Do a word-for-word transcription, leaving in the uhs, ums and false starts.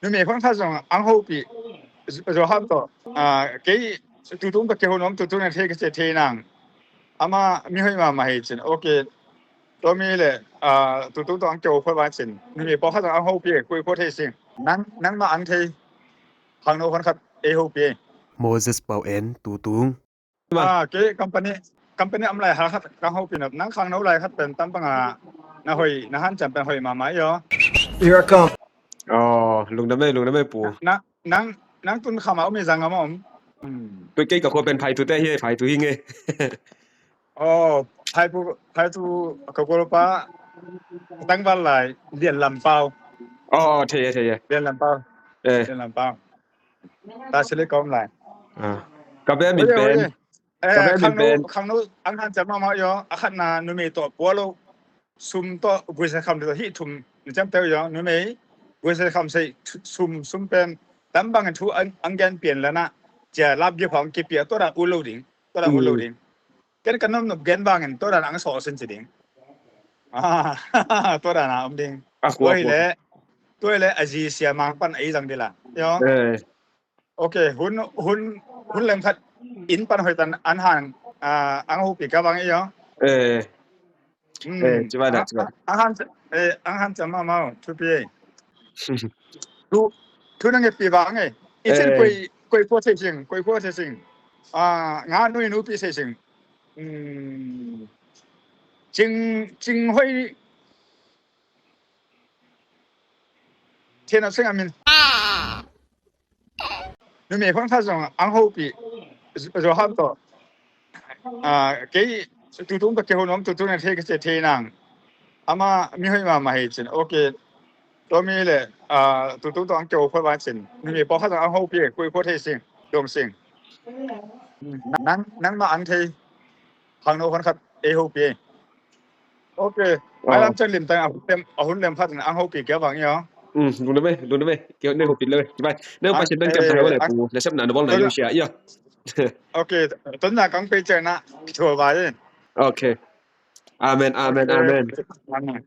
Numei khon khat zong ang hopih, Zo-, Zoham tawh, ah, kei tutung ka kiho nuam, tutung na thei ka ci thei nang. Ama mi hoih mahmah hi cin. Ok. Tua mi le, ah, tutung tawh ang kiho phot va cin. Numei pawlkhat zong ang hopih, koi khuat thei sing. Nang, nangmah ang thei. Khangno khon khat ei hopih. Moses Pau en tutung. Ah, kei company, company om lai hal khat kang hopih nop. Nang khangno lai khat pen tam bang a na hoih, na hanciam pen hoih mahmah i aw. Here I come. Oh, lungdam e, lungdam e pu. Na, nang, nang tun kham a om i zang a om. Hmm. Kei ka khua pen Phaitu te hi, Phaitu hi nge. Oh, Phaitu, Phaitu ka golpa tangval lai, Lian Lam Pau. Oh, thei e, thei e. Lian Lam Pau. Eh. Lian Lam Pau. Ta sili ka om lai. Ah. Ka bia min pen. Eh, ka bia min pen. Khangno, khangno ang hanciam mahmah i aw, a khatna numei tawh pua lo. Sum tawh guise kham tawh hih thum ni ciam teu i aw, numei guise kham sei sum, sum pen tam bangin thu ang, ang gen pian lana cia lap gip hong kipia tua dan ut lo ding, tua dan ut lo ding. Ken ka nopnop gen bangin tua dan ang sawh sin ci ding. Ah, tua dan a om ding. Ah, tua hi le, tua hi le a zi sia mang pan ei zang dila. Yo. Eh. Ok, hun, hun, hun lem khat in pan hoih tan an hang, ah, ang hopih ka bang i aw. Eh. Hmm. Eh, ci bang, ci bang. Ang, ang han, eh, ang hanciam mahmah, thupi. Thu, thu na ngetpih vang e. I cin koi, koi khuat thei sing, koi khuat thei sing. Ah, nga nui nupi thei sing. Hmm. Cing, cing hoih. Thei na sing a min. Numei khon khat zong ang hopih, Zoham tawh. Ah, kei tutung ka kiho nuam, tutung na thei ka ci thei nang. Ama mi hoih mahmah hi cin. Ok. Tua mi le, ah, tutung tawh ang kiho phot va cin. Numei pawlkhat zong ang hopih, koi khuat thei sing, dong sing. Nang, nangmah ang thei. Khangno khon khat ei hopih. Ok. Mailam ciang limtang a hun lem, a hun lem khat in ang hopih kei vang i aw. Hmm, lungdam e, lungdam e. Kei ne hopih lo e. Ci bang. Ne hopih sin dang ciam tang lo le pu. Na sepna na bawl na yo sia i aw. Ok. Tun na kang pe ciang na. Thua va e. Ok. Amen, amen, amen. Amen.